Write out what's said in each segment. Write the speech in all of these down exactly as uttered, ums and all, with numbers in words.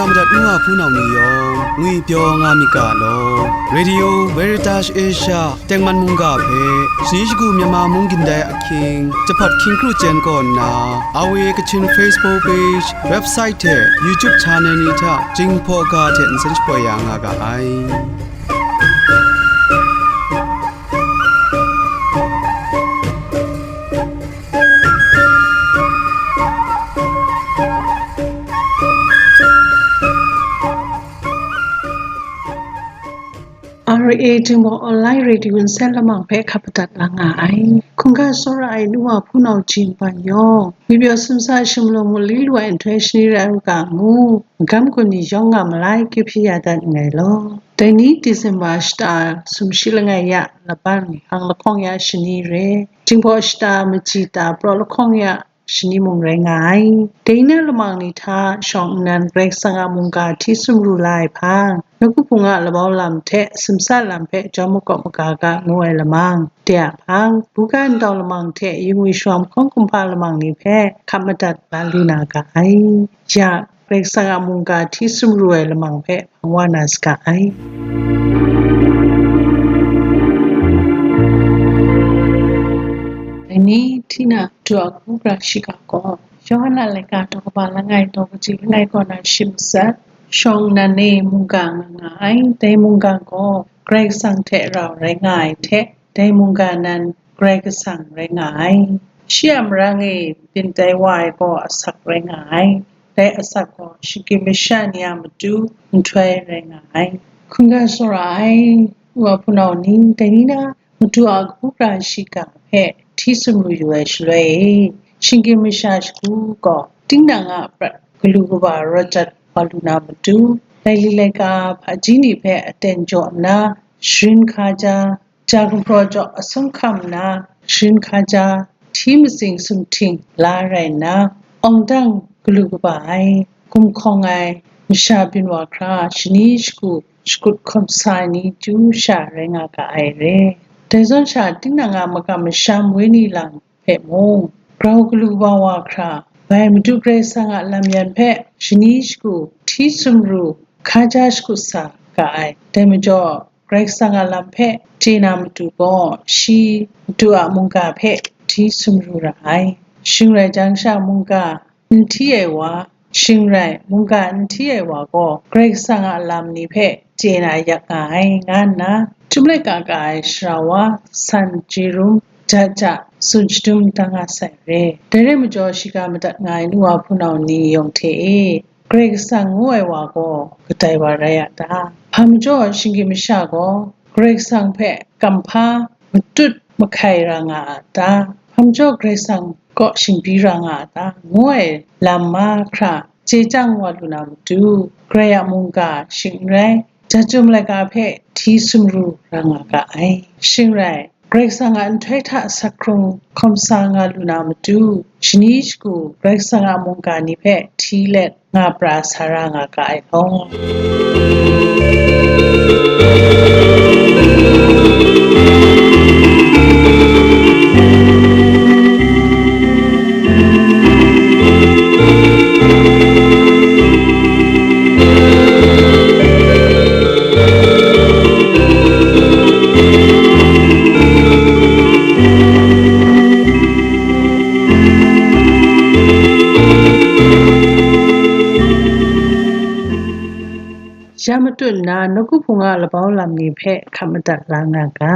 Madat nu wa hpunau ni yawng ngwipyaw nga myit ga law. Radio Veritas Asia tengman mungga hpe shani shagu Myanmar mung gindai ahkying, jahpat hkying kru chyen kaw nna, R V A Kachin Facebook page, website hte YouTube channel ni hta Jinghpaw ga hte nsen shapoi ya nga ga ai. R A Jinghpaw Online Radio nsen lamang hpe hkap madat la nga ai. Hkungga tsawra ai nu wa hpunau jin ban yawng, ngwipyaw sumsa sumlum mu li lu ai nhtoi shani rai u ga mu, magam gun ni yawng nga malai kyu hpyi ya dat nngai law. Dai ni December shata sumshi langai ya laban hpang lahkawng ya shani re, Jinghpaw shata machyi ta praw lahkawng ya shani mung rai nga ai. Dai na lamang ni hta shawng nnan Karai Kasang a mungga hti sumru la ai hpang, nawku hpung a labau lam hte simsa lam hpe jawm makawp maga ga ngu ai lamang, de a hpang, buga ntau lamang hte yingwi shawm hkawng kumhpa lamang ni hpe hkap madat la lu na ga ai. Ya, Karai Kasang a mungga hti sumru ai lamang hpe hpang wa na saga ai. Dai ni hti na, Madu a kabu gara shiga gaw, Yawhan a laika daw kaba langai daw kaji langai kaw na shi matsat, shawng nnan e mungga nga nga ai. Dai mungga gaw Karai Kasang hte rau rai nga ai hte, dai mungga nan Karai Kasang rai nga ai. Shi a marang e byin tai wa ai gaw asak rai nga ai. Dai asak gaw shinggyim masha ni a matu nhtoi rai nga ai. Hkungga tsawra ai, u wa hpunau ni, dai ni na, Madu a kabu gara shiga hpe hti sumru yu ai shaloi e, shinggyim masha shagu gaw, tinang a prat galu kaba rawt jat wa lu na matu, laili laika hpaji ni hpe aten jaw nna, sharin hkaja, ja gumhpraw jaw asum hkam nna, sharin hkaja, hti matsing sumhting la rai nna, awng dang galu kaba ai, gumhkawng ai, masha byin wa hkra, shani shagu shakut hkawm sa ai ni chyu sha rai nga ga ai re. Dai zawn sha, tinang a makam masham wenyi lang hpe mung, grau galu kaba wa hkra, bai Madu Karai Kasang a lam yan hpe shani shagu hti sumru hkaja shakut sa ga ai. Dai majaw, Karai Kasang a lam hpe chye na matu gaw, shi Madu a mungga hpe hti sumru ra ai. Shing rai jang sha, mungga n hti ai wa, shing rai, mungga n hti ai wa gaw, Karai Kasang a lam ni hpe chye na yak nga ai, nga nna, Chyum laika ka ai sara wa, san, Jerum, ja ja, tsun shadum da nga sai re. Dai rai majaw, shiga madat nga ai nu wa hpunau ni yawng hte e, Karai Kasang ngu ai wa gaw kadai wa rai a ta? Hpa majaw shinggyim masha gaw Karai Kasang hpe kamhpa matut mahkai ra nga a ta? Hpa majaw Karai Kasang kaw shingbyi ra nga a ta? Ngu ai lam mahkra chye chyang wa lu na matu, Karai a mungga shing n rai, ja chyum laika hpe hti sumru ra nga ga ai. Shing rai, Karai Kasang a nhtoi hta sak hkrung hkawm sa nga lu na matu, shani shagu Karai Kasang a mungga ni hpe hti let nga pra sa ra nga ga ai law. Ya matut nna, nawku hpung a labau lam ni hpe hkap madat la nga ga.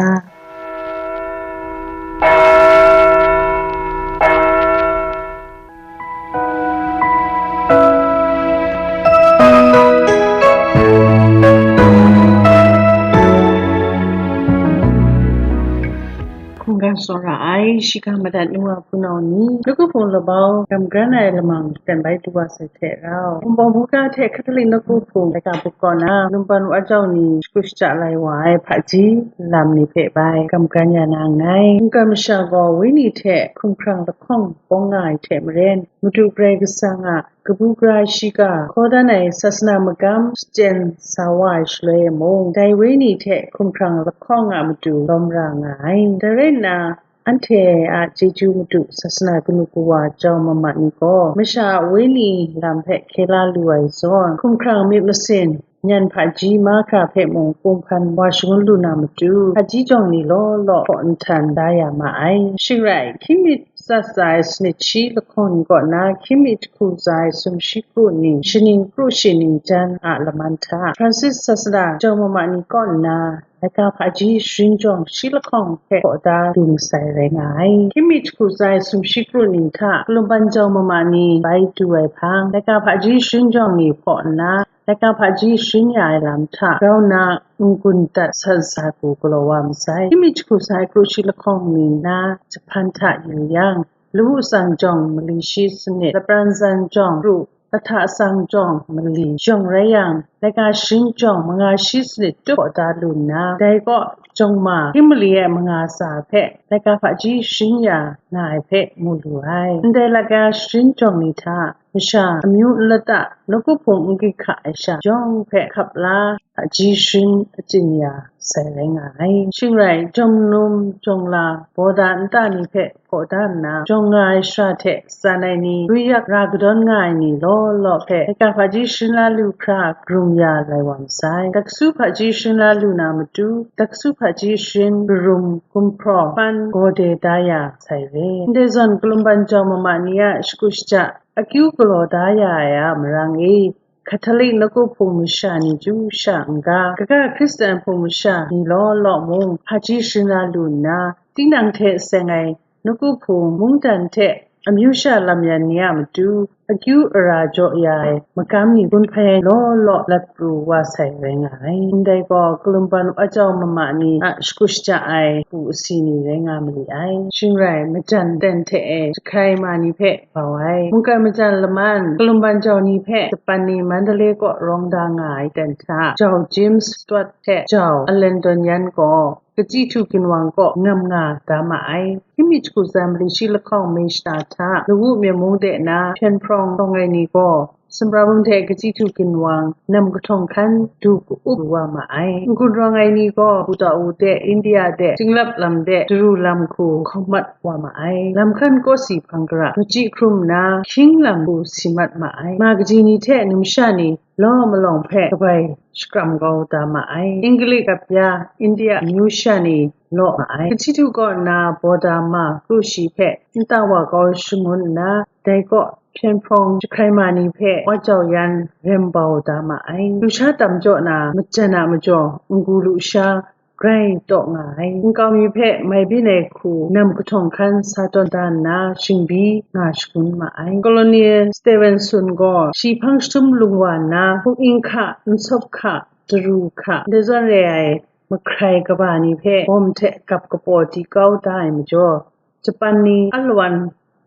Hkungga tsawra ai, shiga madat nu wa hpunau ni, nawku hpung labau gam gran ai lamang jan bai du wa sai hte rau, Wunpawng buga hte Hkatalik nawku hpung laika buk kaw na, Numpan wa jau ni shakut shaja lai wa ai hpaji lam ni hpe bai gam gran ya na nngai. Mungkan masha gaw wenyi hte hkumhkrang lahkawng bawng nga ai hte maren, Madu Karai Kasang a kabu gara shiga hkaw dan ai sasana magam shachyen sa wa ai shaloi e mung, dai wenyi hte hkumhkrang lahkawng a matu lawm ra nga ai. Dai rai nna, Anhte a chyeju madu sasana kanu kawa jau mama ni gaw, masha a wenyi lam hpe hkye la lu ai zawn, hkumhkrang myit masin, nyan hpaji mahkra hpe mung, kung hpan wa shangun lu na matu, hpaji jawng ni law law hpaw nhtan da ya ma ai. Shing rai, hkying mi tsat tsa ai sanit shi lahkawng ni kaw na, hkying mi jahku tsa ai sumshi kru ni, shaning kru shi ni jan a laman hta, Francis sasana jau mama ni kaw nna, laika hpaji sharin jawng shi lahkawng hpe hpaw da lu masai rai nga ai. Hkying mi jahku tsa ai sumshi kru ni hta, kalum ban jau mama ni bai du ai hpang, laika hpaji sharin jawng ni hpaw nna, laika hpaji sharin ya ai lam hta grau nna n-gun dat san sa hku galaw wa masai. Hkying mi jahku tsa ai kru shi lahkawng ni nna jahpan hta yu yang, lawu tsang jawng mali shi sanit, lapran san jawng kru, lahta tsang jawng mali jawng rai yang, laika sharin jawng manga shi sanit tup hpaw da lu nna, dai kaw jawng ma hkying mali e manga tsa hpe laika hpaji sharin ya nga ai hpe mu lu ai. Ndai laika sharin jawng ni hta, masha amyu n lata, nawku hpung n ginhka ai sha yawng hpe hkap la, hpaji sharin achyin ya sai rai nga ai. Shing rai, jawm num, jawng la, bawda nta ni hpe hpaw da nna, jawng nga ai shara hte tsan ai ni, gwi yak ra kadawn nga ai ni law law hpe, laika hpaji sharin la lu hkra, karum ya lai wa masai. Daksu hpaji sharin la lu na matu, daksu hpaji sharin karum, gumhpraw, hpan, gawde da ya sai re. Ndai zawn, kalum ban jau mama ni a shagu shaja, akyu galaw da ya ai a marang e, Catholic nawku hpung masha ni chyu sha n-ga, kaga Hkristan hpung masha ni law law mung, hpaji sharin la lu nna, tinang hte seng ai nawku hpung mungdan hte amyu sha lam yan ni a matu, akyu ara jaw ya ai magam ni gun hpai ai law law lat pru wa sai rai nga ai. Ndai gaw, kalum ban wa jau mama ni a shagu shaja ai hku asi ni rai nga ma li ai. Shing rai, majan ten hte e jahkrai ma ni hpe bau ai. Mungkan majan laman, kalum ban jau ni hpe Japan ni Mandalay kaw rawng da nga ai ten hta, jau James Stuart hte jau Allen Don Yan gaw, Kachyi Htu Ginwang kaw ngam nga da ma ai. Hkying mi jahku tsa ai mali shi lahkawng May shata hta, lawu myen mung de na hpyen hprawng hkawng ai ni gaw, sumra bum hte Kachyi Htu Ginwang nam kahtawng hkan du ka-up wa ma ai. N-gun rawng ai ni gaw, Budaw de, India de, Jinglap lam de, Daru lam hku hkawng mat wa ma ai. Lam hkan kawsi hpang gara, machyi hkrum nna, hkying lam hku si mat ma ai. Ma kaji ni hte numsha ni, law malawng hpe kabai shakram kau da ma ai. Inglit gap ya, India amyu sha ni law ma ai. Kachyi Htu kaw nna Bodha ma kru shi hpe nta wa kau shangun nna, dai kaw hpyen hprawng jahkrai ma ni hpe wa jau yan rem bau da ma ai. Lusha tam jaw na majan a majaw, n-gu lusha grai taw nga ai. Nkau mi hpe mai byin ai hku nam kahtawng hkan sa tawn da nna, shingbi nga shagun ma ai. Colonel Stevenson gaw shi hpang jahtum lung wa nna, hpung ing hka, nsawp hka, daru hka, ndai zawn re ai mahkrai kaba ni hpe bawm hte gap kapaw di kau da ai majaw, Japan ni alawan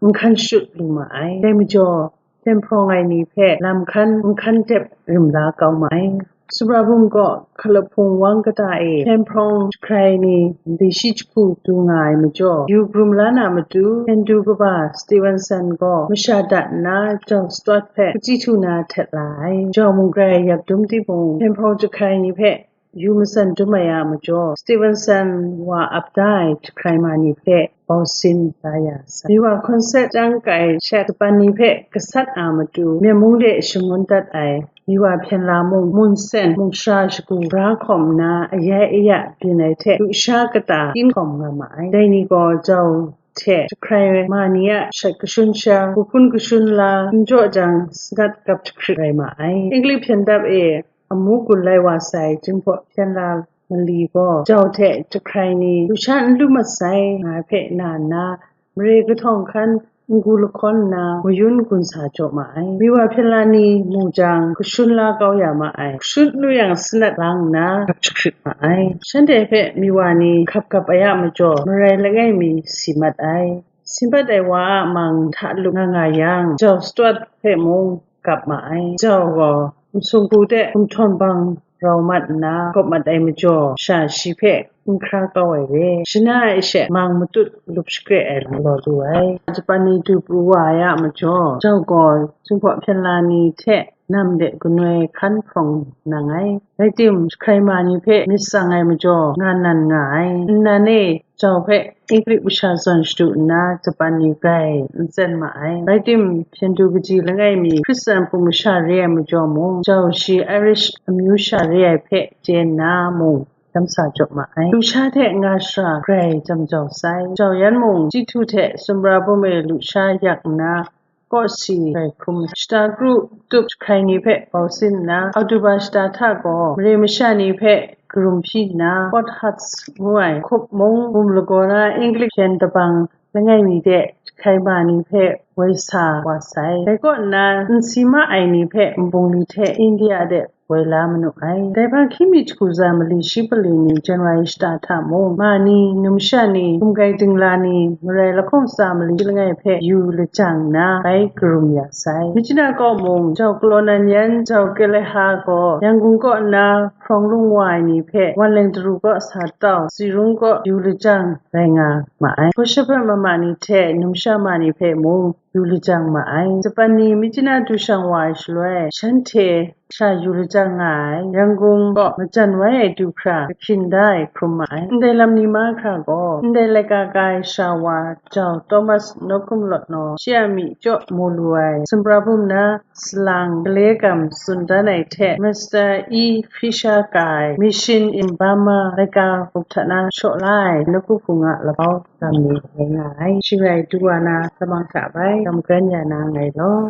n hkan shut lu ma ai. Dai majaw, hpyen hprawng ai ni hpe lam hkan n hkan dep rim la kau ma ai. Sumra bum gaw hkalap hpung wang kata e hpyen hprawng jahkrai ni mali shi jahku du nga ai majaw, yu krum la na matu, Hindu kaba Stevenson gaw masha dat nna jau Stuart hpe Kachyi Htu na htet la ai. Jau mung grai yak dum timung, hpyen hprawng jahkrai ni hpe yu matsan dum ai a majaw, Stevenson wa ap da ai jahkrai ma ni hpe bau sin da ya sai. Miwa hkawn set chyang kai shat Japan ni hpe gasat a matu, myen mung de shangun dat ai Miwa hpyen la mung, mun sen, mung sara shagu bra hkawm nna, ayai aya byin ai hte, lusha kata kin hkawm nga ma ai. Dai ni gaw jau hte jahkrai ma ni a shat kashun sha, hku hpun kashun la n jaw jang, sanat gap jahkrit rai ma ai. Inglit hpyen dap e, amu gun lai wa sai, Jinghpaw hpyen la mali gaw, jau hte jahkrai ni lusha n lu mat sai, nga ai hpe na nna, mare kahtawng hkan n-gu lahkawn nna, mayun gun sa jaw ma ai. Miwa hpyen la ni mu jang, kashun la kau ya ma ai. Kashun lu yang, sanat lang nna, gap jahkrit ma ai. Shanhte hpe Miwa ni hkap gap ai a majaw, marai langai mi si mat ai. Si mat ai wa a mang hta lup nga nga yang, jau Stuart hpe mung gap ma ai. Jau gaw, nsung hku de gumhtawn bang rau mat nna, gawp mat ai majaw, sha shi hpe n hkra kau ai re. Shana ai she mang matut lup shakre ai galaw lu ai. Japan ni du pru wa ai a majaw, jau gaw Jinghpaw hpyen la ni hte nam de ganoi hkan hprawng nang ai. Rai tim, jahkrai ma ni hpe myit tsang ai majaw, nga nan nga ai. Nnan e, jau hpe Inglik masha zawn shadu nna, Japan ni grai n tsen ma ai. Rai tim, hpyen du kaji langai mi Hkristan hpung masha re ai majaw mung, jau shi Irish amyu sha re ai hpe chye nna mung, dam sa jaw ma ai. Lusha hte nga shara grai jam jau sai. Jau yan mung, Chihtu hte sumra bum e lusha yak nna, kawsi grai hkrum, shata kru tup jahkrai ni hpe bau sin nna, Oktoba shata hta gaw mare masha ni hpe karum hpyi nna, Fort Hughes ngu ai hkup mung, bum lagaw na Inglik hpyen dabang langai mi de jahkrai ma ni hpe woi sa wa sai. Dai kaw nna, n si ma ai ni hpe nbungli hte India de woi la manu ai. Dai hpang hkying mi jahku za mali shi pali ni January shata hta mung, ma ni, numsha ni, hkum gai dingla ni, marai lahkawng tsa mali shi langai hpe yu lajang nna, bai karum ya sai. Myitkyina kaw mung, jau Colonel yan, jau Kelleher gaw, Yangon kaw nna hprawng lung wa ai ni hpe, Wanleng Daru kaw sa tau, Tsingrung kaw yu lajang rai nga ma ai. Hkawsha hpe mama ni hte numsha ma ni hpe mung, yu lajang ma ai. Japan ni Myitkyina du shang wa ai shaloi, shanhte sha yu lajang nga ai. Yangon kaw majan wai ai du hkra, kahpyin da ai hkrum ma ai. Ndai lam ni mahkra gaw, ndai laika ka ai sha wa jau Thomas Nokum Lawt naw, shi a myi chyaw mu lu ai, sumra bum na salang gale gam tsun dan ai hte, Mister E. Fisher ka ai Mission in Burma laika bup hta na shaw la ai nawku hpung a labau lam ni rai nga ai. Shing rai du wa na, lamang hta bai gam karen ya na nngai law.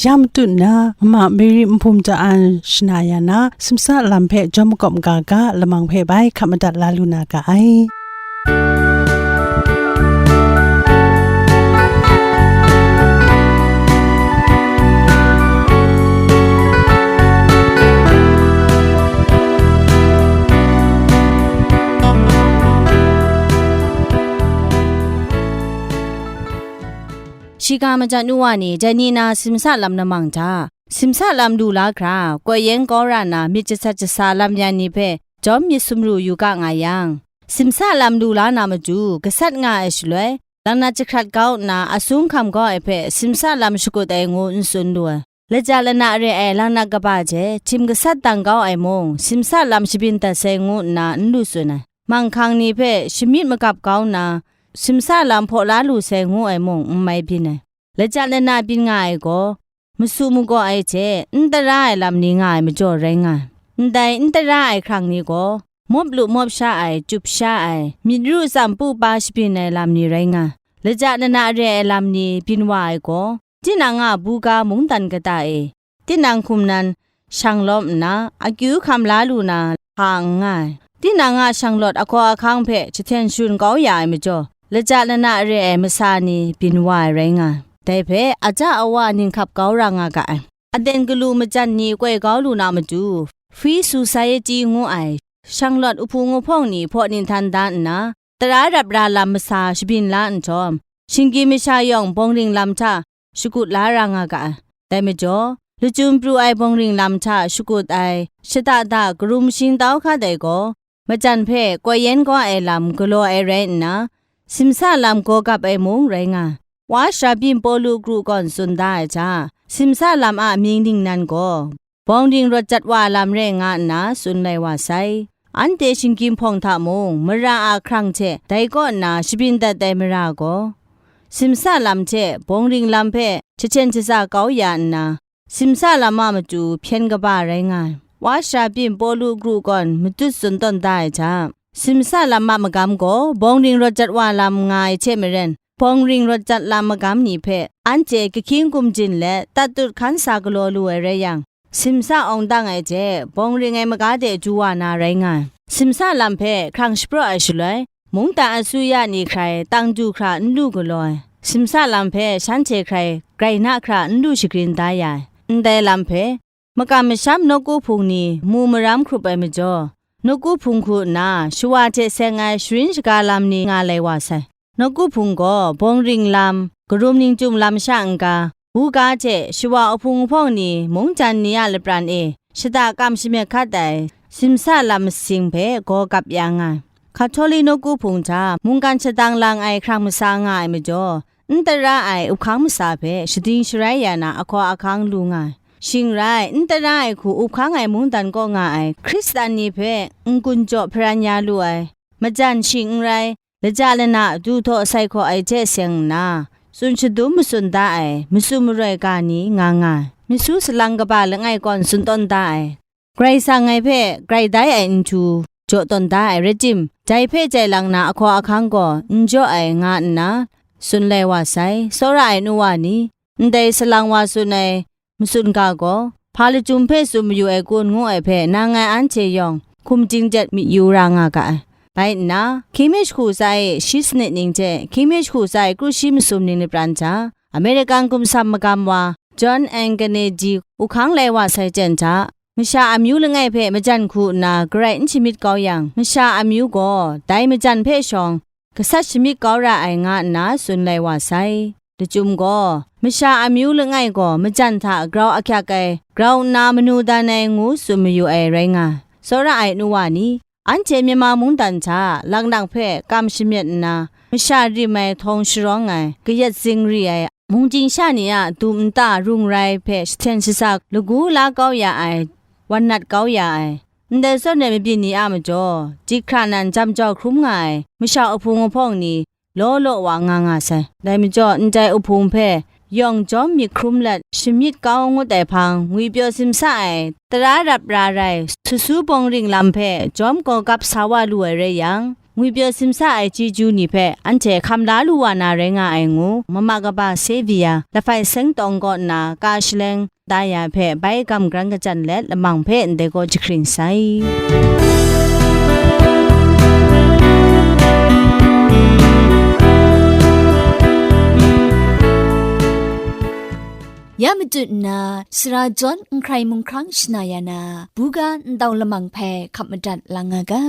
Ya matut na, Mama Mary Nhpum Ta An shana ya na, simsa lam hpe jawm makawp maga ga, lamang hpe bai hkap madat la lu na ga ai. Shiga majan nu wa ni, dai ni na simsa lam namang hta, simsa lam lu la hkra, koi yen kau ra na myit jasat jasa lam yan ni hpe jawm myit sumru yu ga nga yang, simsa lam lu la na matu gasat nga ai shaloi, langnat jahkrat kau nna asung hkam kau ai hpe simsa lam shakut ai ngu n tsun lu ai. Laja lana re ai langnat kaba hte htim gasat dang kau ai mung, simsa lam shabyin dat sai ngu nna n lu tsun ai. Manghkang ni hpe shamyit magap kau nna, simsa lam hpaw la lu sai ngu ai mung n mai byin ai. Laja lana byin nga ai gaw, masu magaw ai hte n tara ai lam ni nga ai majaw rai nga ai. Ndai n tara ai hkrang ni gaw, mawp lu mawp sha ai, chyup sha ai, myit ru tsam pu pa shabyin ai lam ni rai nga ai. Laja lana re ai lam ni byin wa ai gaw, tinang a buga mungdan kata e, tinang hkum nan shang lawm nna, akyu hkam la lu na hpa n nga ai. Tinang a shanglawt agaw ahkang hpe jahten shun kau ya ai majaw, laja lana re ai masa ni byin wa ai rai nga ai. Dai hpe aja awa ninghkap kau ra nga ga ai. Aten galu majan ni koi kau lu na matu, Free Society ngu ai shanglawt uhpung uhpawng ni hpaw ninghtan da nna, tara rap ra lam masa shabyin la nhtawm, shinggyim masha yawng bawng ring lam hta shakut la ra nga ga ai. Dai majaw, lachyum pru ai bawng ring lam hta shakut ai, shada da karum shingtau hkat ai gaw, majan hpe koi yen kau ai lam galaw ai rai nna, simsa lam gaw gap ai mung rai nga ai. Wa shara byin Pawlu kru gawn tsun da ai hta, simsa lam a mying ningnan gaw, bawng ring rawt jat wa lam rai nga nna tsun lai wa sai. Anhte shinggyim hpawng hta mung, mara a hkrang hte dai kaw nna shabyin dat ai mara gaw, simsa lam hte bawng ring lam hpe jahten shaza kau ya nna, simsa lam a matu hpyen kaba rai nga ai. Wa shara byin Pawlu kru gawn matut tsun tawn da ai hta, simsa lam a magam gaw bawng ring rawt jat wa lam nga ai hte maren, bawng ring rawt jat lam magam ni hpe anhte kahkying gumjin let tatut hkan sa galaw lu ai rai yang, simsa awng dang ai hte bawng ring ai maga de du wa na rai nga ai. Simsa lam hpe hkrang shapraw ai shaloi, mungdan asuya ni hkrai tang du hkra n lu galaw ai, simsa lam hpe shanhte hkrai grai na hkra n lu shagrin da ya ai. Ndai lam hpe, makam masham nawku hpung ni mu maram hkrup ai majaw, nawku hpung hku nna shawa hte seng ai sharin shaga lam ni nga lai wa sai. Nawku hpung gaw bawng ring lam, karum ningchyum lam sha n-ga, buga hte shawa uhpung uhpawng ni mungdan ni a lapran e shada kam shamyet hkat ai simsa lam masing hpe gaw gap ya nga ai. Catholic nawku hpung hta mungkan shadang lang ai hkrang masa nga ai majaw, n tara ai up hkang masa hpe shading sharai ya na ahkaw ahkang lu nga ai. Shing rai, n tara ai hku up hkang ai mungdan kaw nga ai Hkristan ni hpe n-gun jaw hparan ya lu ai. Majan shing n rai, laja lana du htaw sai hkaw ai hte seng nna, tsun shadum matsun da ai, matsun maroi ga ni nga nga ai. Misu salang kaba langai kawn tsun tawn da ai. Karai Kasang ngai hpe grai dai ai nhtu jaw tawn da ai rai tim, dai hpe jai lang na ahkaw ahkang gaw n jaw ai nga nna, tsun lai wa sai. Tsawra ai nu wa ni, ndai salang wa tsun ai matsun ga gaw, hpa lachyum hpe tsun mayu ai kun ngu ai hpe, nang ngai anhte yawng hkum ting jet myit yu ra nga ga ai. Bai nna, hkying mi jahku tsa e shi sanit ning hte, hkying mi jahku tsa e kru shi masum ning lapran hta, American gumsam magam wa John N. Kennedy up hkang lai wa sai chyen hta, masha amyu langai hpe majan hku nna garai n shamyit kau yang, masha amyu gaw dai majan hpe shawng gasat shamyit kau ra ai nga nna tsun lai wa sai. Lachyum gaw, masha amyu langai gaw majan hta grau ahkyak ai, grau nna manu dan ai ngu tsun mayu ai rai nga ai. Tsawra ai nu wa ni, anhte Myanmar mungdan hta laknak hpe kam shamyet nna, masha rim ai htawng sharawng ai, kayat zingri ai, mungchying sha ni a dum nta rung rai hpe jahten shasak lagu la kau ya ai, wan nat kau ya ai, ndai zawn ai mabyin ni a majaw, jik hkra nan jam jau hkrum nga ai masha uhpung uhpawng ni law law wa nga nga sai. Dai majaw, ndai uhpung hpe yawng jawm myit hkrum let shamyit kau ngut ai hpang, ngwipyaw simsa ai tara rap ra rai, susu bawng ring lam hpe jawm gaw gap sa wa lu ai rai yang, ngwipyaw simsa ai chyeju ni hpe anhte hkam la lu wa na rai nga ai ngu, mama kaba Sevia, Lafai Seng Tawng kaw nna ka shaleng da ya hpe bai gam gran kajan let lamang hpe ndai gaw jahkring sai. Ya matut nna, sara jawn n hkrai munghkrang shana ya na, buga ntau lamang hpe hkap madat lang nga ga.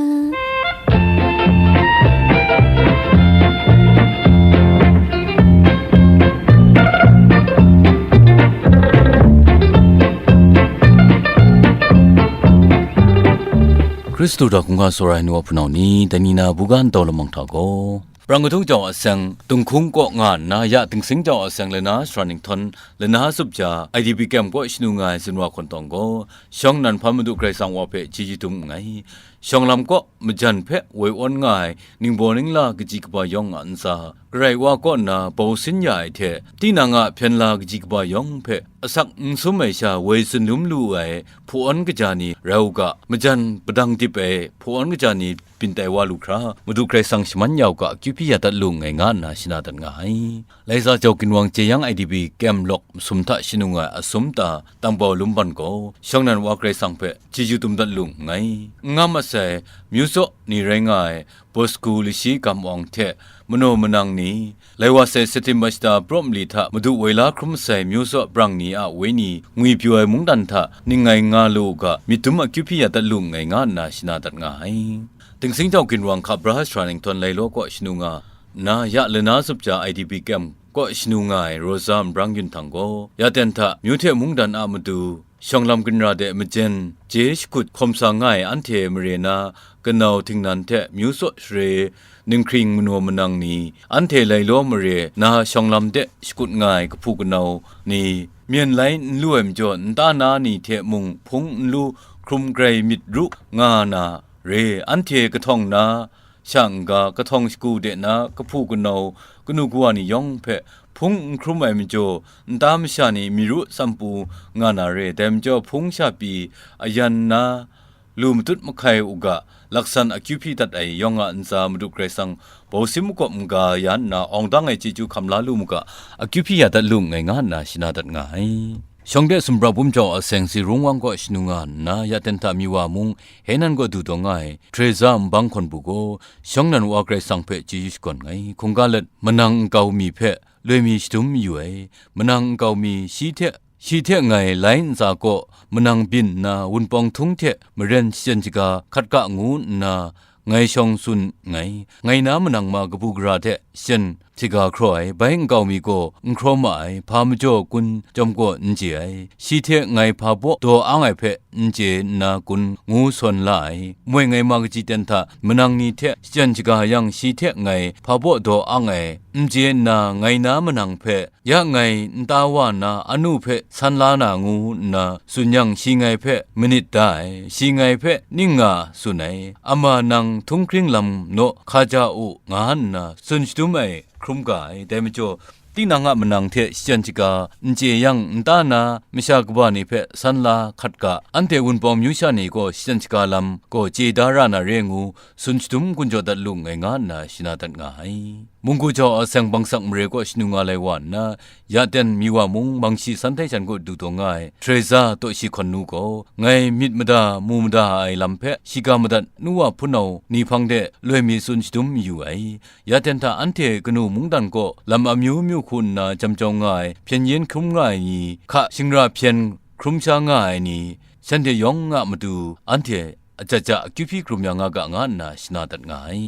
Hkristu hta hkungga tsawra ai nu wa hpunau ni, dai ni na buga ntau lamang hta gaw, Prang kadung jau a seng, Tunghkung kaw nga nna, ya Tingsing jau a seng lana sara ninghtawn lana zup ja, I D P kem kaw shanu nga ai zunwa hkawn tawng gaw, shawng nan hpan Madu Karai Kasang wa hpe chyeju dum nngai. Shawng lam kaw majan hpe woi awn nga ai ningbaw ningla kaji kaba yawng a ntsa, Karai wa kaw nna bau sin ya ai hte, tinang a hpyen la kaji kaba yawng hpe asak n sum ai sha woi tsun lum lu ai hpawn kaja ni rai u ga, majan padang dip ai hpawn kaja ni byin tai wa lu hkra, Madu Karai Kasang shaman ya u ga, akyu hpyi ya dat lu nngai, nga nna shana dat nga ai. Laiza jau ginwang jeyang I D P kem lawk masum hta shanu nga ai asum ta tangbau lumban gaw, shawng nan wa Karai Kasang hpe chyeju dum dat lu nngai. N ngam masai, myu tsaw ni rai nga ai, Bosku lashi gam awng hte manaw manang ni, lai wa sai September shata praw mali hta Madu woi la hkrum masai myu tsaw brang ni a wenyi ngwipyaw ai mungdan hta ning ngai nga lu u ga, myit dum akyu hpyi ya dat lu nngai, nga nna shana dat nga ai. Tingsing jau ginwang hka bra sara ninghtawn lai law kaw shanu nga nna, ya lana zup ja I D P kem kaw shanu nga ai Rosa Nbrang Yun Htang gaw, ya ten hta myu hte mungdan a matu, shawng lam ginra de majen je shakut hkawm sa nga ai anhte mare na kanau htingnan hte myu tsaw share, ninghkring manaw manang ni, anhte lai law mare na shawng lam de shakut nga ai kahpu kanau ni, myen lai n lu ai majaw, nta na ni hte mung hpung n lu hkrum grai myit ru nga na re, anhte kahtawng na sha n-ga, kahtawng shagu de na kahpu kanau kanu kawa ni yawng hpe hpung n hkrum ai majaw, nta masha ni myi ru tsam pru nga na re, dai majaw hpung sha pyi ayan na lu matut mahkai u ga, laksan akyu hpyi dat ai yawng a ntsa Madu Karai Kasang bau sim makawp n-ga ya nna awng dang ai chyeju hkam la lu mu ga, akyu hpyi ya dat lu nngai, nga nna shana dat nga ai. Shawng de sumra bum jau a seng si rung wang kaw shanu nga nna, ya ten hta mi wa mung, Henan kaw du taw nga ai, Teresa Nbang hkawn bu gaw, shawng nan wa Karai Kasang hpe chyeju shakawn nngai. Hkungga let, manang nkau mi hpe loi mi shadum mayu ai, manang nkau mi shi hte, shi hte ngai lai ntsa kaw manang byin nna, wunpawng htung hte maren shachyen shaga hkat ga ngu nna, ngai shawng tsun nngai. Ngai na manang ma kabu gara hte shachyen shaga hkraw ai, bai nkau mi gaw n hkraw ma ai, hpa majaw kun chyawm gaw n chye ai, shi hte ngai hpa baw daw ang ai hpe n chye nna kun, ngu sawn la ai. Moi ngai ma kaji ten hta manang ni hte shachyen shaga yang shi hte ngai hpa baw daw ang ai, n chye nna ngai na manang hpe ya ngai nta wa na anu hpe san la na ngu nna tsun yang, shi ngai hpe manit da ai, shi ngai hpe ning nga tsun ai, ama nang htunghkring lam naw hka ja u, nga nna tsun shadum ai hkrum ga ai. Dai majaw, tinang a manang hte shachyen shaga n chye yang, nta na masha kaba ni hpe san la hkat ga, anhte Wunpawng amyu sha ni gaw shachyen shaga lam gaw chye da ra na re ngu, tsun shadum gun jaw dat lu nngai, nga nna shana dat nga ai. Munggu jau a seng bangsak mare kaw shanu nga lai wa nna, ya ten Miwa mung Mangshi san htai shan kaw du taw nga ai Teresa taw shi hkawn nu gaw, ngai myit mada, mu mada ai lam hpe shiga madat nu wa hpunau ni hpang de loi mi tsun shadum mayu ai. Ya ten hta anhte kanu mungdan kaw lam amyu myu hku nna jam jau nga ai, hpyen yen hkrum nga ai ni, hka shingra hpyen hkrum sha nga ai ni, shanhte yawng a matu anhte aja ja akyu hpyi hkrum ya nga ga, nga nna shana dat nga ai.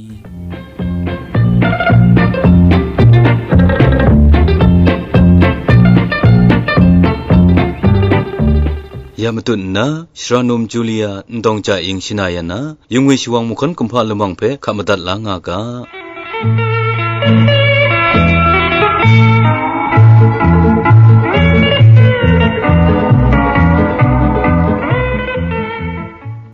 Ya matut nna, Shara Num Julia Ndawng Ja Ing shana ya na, Yung We Shawang Mahkawn Kumhpa Lamang hpe hka madat la nga ga.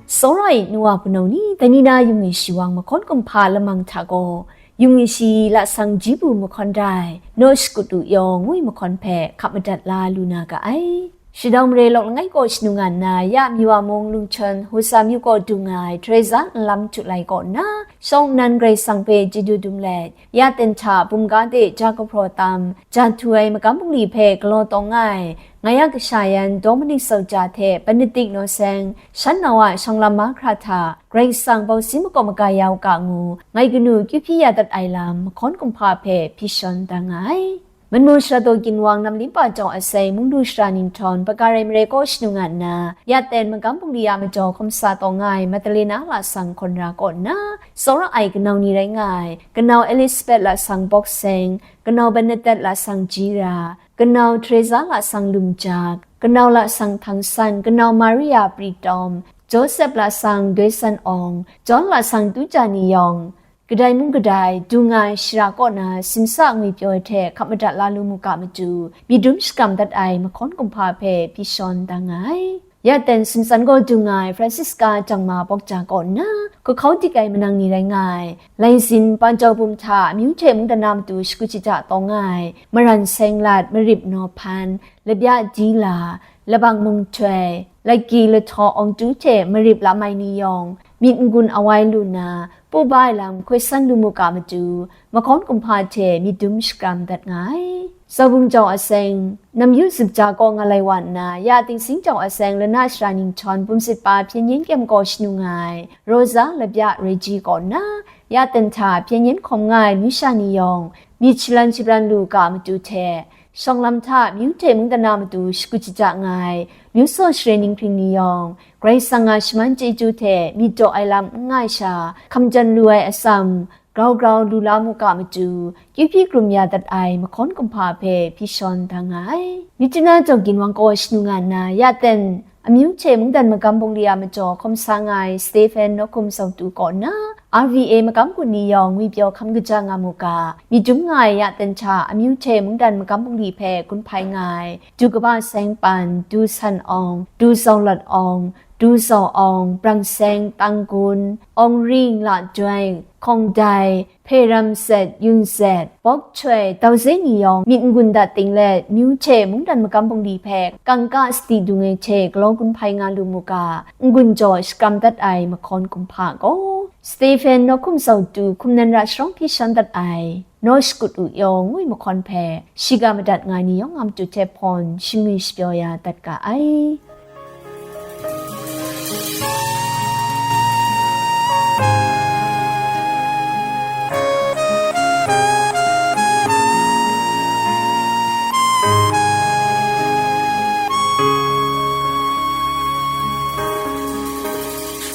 Tsawra ai nu wa hpunau ni, dai ni na Yung We Shawang Mahkawn Kumhpa Lamang hta gaw, Yung We Shi lasang ji bu mahkawn dai, Naw Shakut U Yaw ngu ai mahkawn hpe hka madat la lu na ga ai. Shadau mare lawk langai kaw shanu nga nna, ya Miwa mung Lungchon Husa myu kaw du nga ai Teresa nlam htu lai kaw nna, shawng nnan Karai Kasang hpe chyeju dum let, ya ten hta bumga de ja kahpraw tam, ja htu ai magam bungli hpe galaw tawng nga ai, ngai a kasha yan Dominic Soja hte Benedict Naw Seng, shan nau a shawng lam mahkra hta, Karai Kasang bausi makaw maga ya u ga ngu, ngai kanu kyu hpyi ya dat ai lam, mahkawn kumhpa hpe hpyi shawn da nga ai. Manu Shara Daw Ginwang Namlimpa Jau Aseng, Mungdu Shara Ninghtawn, Bagarai Mare kaw shanu nga nna, ya ten magam bungli a majaw hkawm sa taw nga ai Madalena lasang hkawn ra kaw nna, tsawra ai kanau ni rai nga ai, kanau Elizabeth lasang Bawk Seng, kanau Bernadette lasang Jira, kanau Teresa lasang Lumjak, kanau lasang Htang San, kanau Maria Pritom, Joseph lasang Doi San Awng, John lasang Tuja ni yawng, kadai mung kadai, du nga ai shara kaw na simsa ngwi pyaw ai hte hkap madat la lu mu ga matu, myit dum shakram dat ai mahkawn kumhpa hpe hpyi shawn da nga ai. Ya ten sumtsan gaw du nga ai Francisca Jangma Bawkja kaw nna, kahkau dik ai manang ni rai nga ai, Laizin Panjau Bum hta amyu hte mungdan na matu shakut shaja taw nga ai, Maran Senglat, Marip Nawhpan, Labya Dila, Labang Munghtoi, Laki Lahtaw Awngtu hte Marip Lamai ni yawng, myit n-gun awai lu nna, pu ba ai lam hkoi san lu mu ga matu, mahkawn kumhpa hte myit dum shakram dat nga ai. Zaubung jau aseng, Namyu Zup Ja kaw nga lai wa nna, ya Tingsing jau aseng, Lana Shara Ninghtawn, Bumsit Pa Hpyen Yen Kyem kaw shanu nga ai, Rosa Labya Reji kaw nna, ya ten hta Hpyen Yen hkawm nga ai amyu sha ni yawng, myit shalan shabran lu ga matu hte, shawng lam hta amyu hte mungdan na matu shakut shaja nga ai, myu saw share ninghpring ni yawng, Karai Kasang a shaman chyeju hte myit daw ai lam n nga ai sha, hkamjan lu ai atsam, grau grau lu la mu ga matu, kyu hpyi krum ya dat ai mahkawn kumhpa hpe hpyi shawn da nga ai. Myitkyina Jawng Ginwang kaw shanu nga nna, ya ten, amyu hte mungdan magam bungli a majaw hkawm sa nga ai Stephen Nawhkum Zautu kaw nna, R V A magam gun ni yawng ngwipyaw hkam kaja nga mu ga, myit dum nga ai ya ten hta amyu hte mungdan magam bungli hpe gun hpai nga ai, Du Kaba Seng Pan, Du San Awng, Du Zau Lat Awng, Du Zau Awng, Brang Seng, Tang Gun, Awng Ring, La Joi, Hkawng Dai, Hpe Ram Set, Yun Set, Bawk Choi, Dau Zeni yawng myit n-gun dat ting let, myu hte mungdan magam bungli hpe kangka sadi dung ai hte galaw gun hpai nga lu mu ga, n-gun jaw shakram dat ai mahkawn kumhpa gaw, Stephen Nawhkum Zautu hkum nan ra sharawng hpyi shawn dat ai, Naw Shakut U Yaw ngu ai mahkawn hpe, shiga madat nga ai ni yawng a matu hte hpawn shingwi shapyaw ya dat ga ai.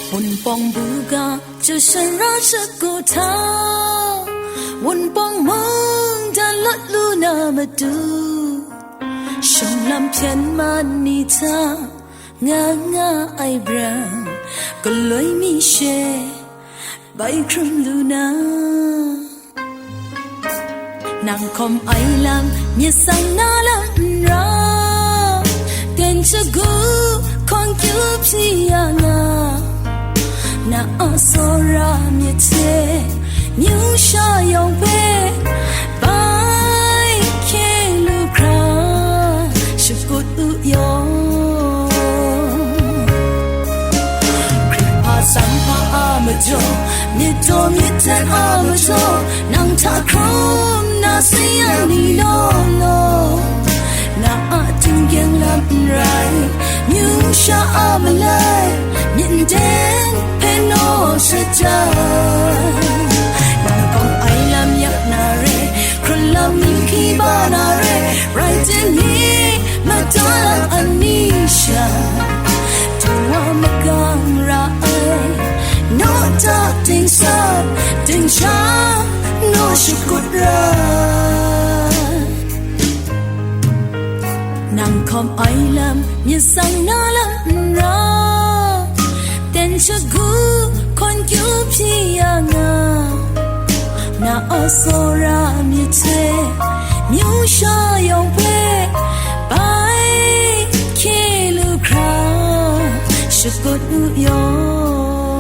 Wunpawng buga, 就生若 Shakut hta, Wunpawng mungdan lawt lu na matu, shawng lam hpyen man ni hta nga nga ai brang, galoi mi she bai hkrum lu na. Nang hkawm ai lam, myit tsang na lam n ra, ten shagu hkawn kyu hpyi ya nga, na a tsawra myit hte, myu sha yawng hpe, bai hkye lu hkra, shakut u yaw. Hkrit hpa, sanghpa a majaw, myit daw myit hten a majaw, nang hta hkrum na si yang ni law law, na a tinggyeng lam n rai, myu sha a malai, myit nden hpe naw shada. Nang hkawm ai lam yak na re, hkrun lam ninghki ba na re, rai timung, mata lam ani sha, du wa magang ra ai, naw ta dingsap, dingshang, naw shakut ra. Nang hkawm ai lam, myit tsang na lam n ra, ten shagu hkawn kyu hpyi ya nga, na a tsawra myit hte, myu sha yawng hpe, bai hkye lu hkra, shakut u yaw.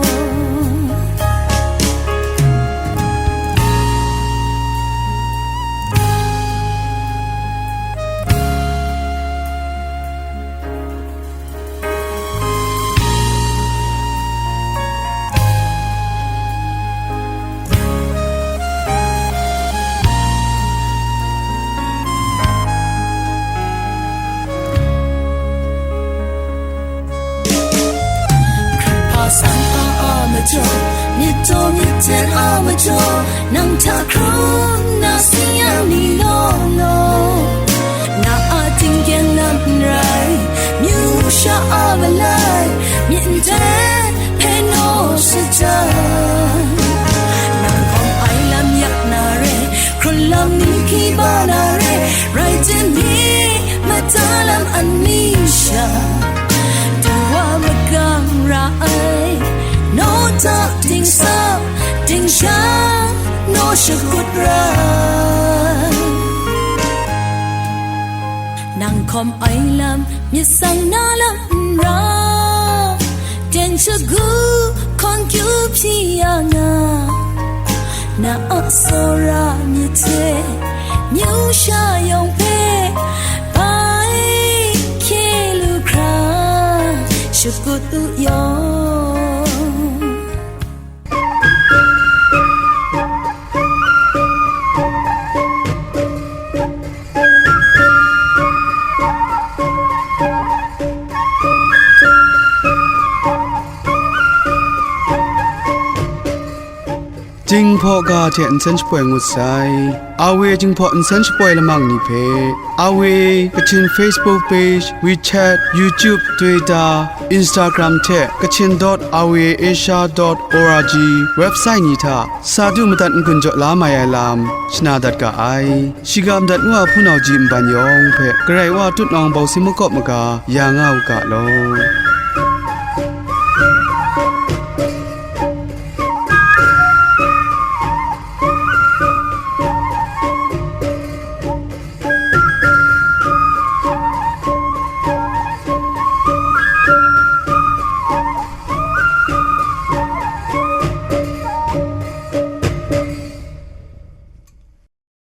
Hkrit hpa, sanghpa a majaw, myit daw myit hten a majaw, nang hta hkrum na si yang ni law law, na a tinggyeng lam n rai, myu sha a malai, myit nden hpe naw shada. Nang hkawm ai lam yak na re, hkrun lam ninghki ba na re, rai timung, mata lam ani sha, du wa magang ra ai, naw ta dingsap, dingshang, naw shakut ra. Nang hkawm ai lam, myit tsang na lam n ra, ten shagu hkawn kyu hpyi ya nga, na a tsawra myit hte, myu sha yawng hpe, bai hkye lu hkra, shakut u yaw. Jinghpaw ga hte nsen shapoi ngut sai. Awe Jinghpaw nsen shapoi lamang ni hpe, Awe Kachin Facebook page, WeChat, YouTube, Twitter, Instagram hte Kachin dot awe asia dot org website ni hta sa du madat n-gun jaw la mai ai lam shana dat ga ai. Shiga madat ngu a hpunau ji nban yawng hpe Karai Wa tutnawng bawsi makawp maga ya nga u ga law.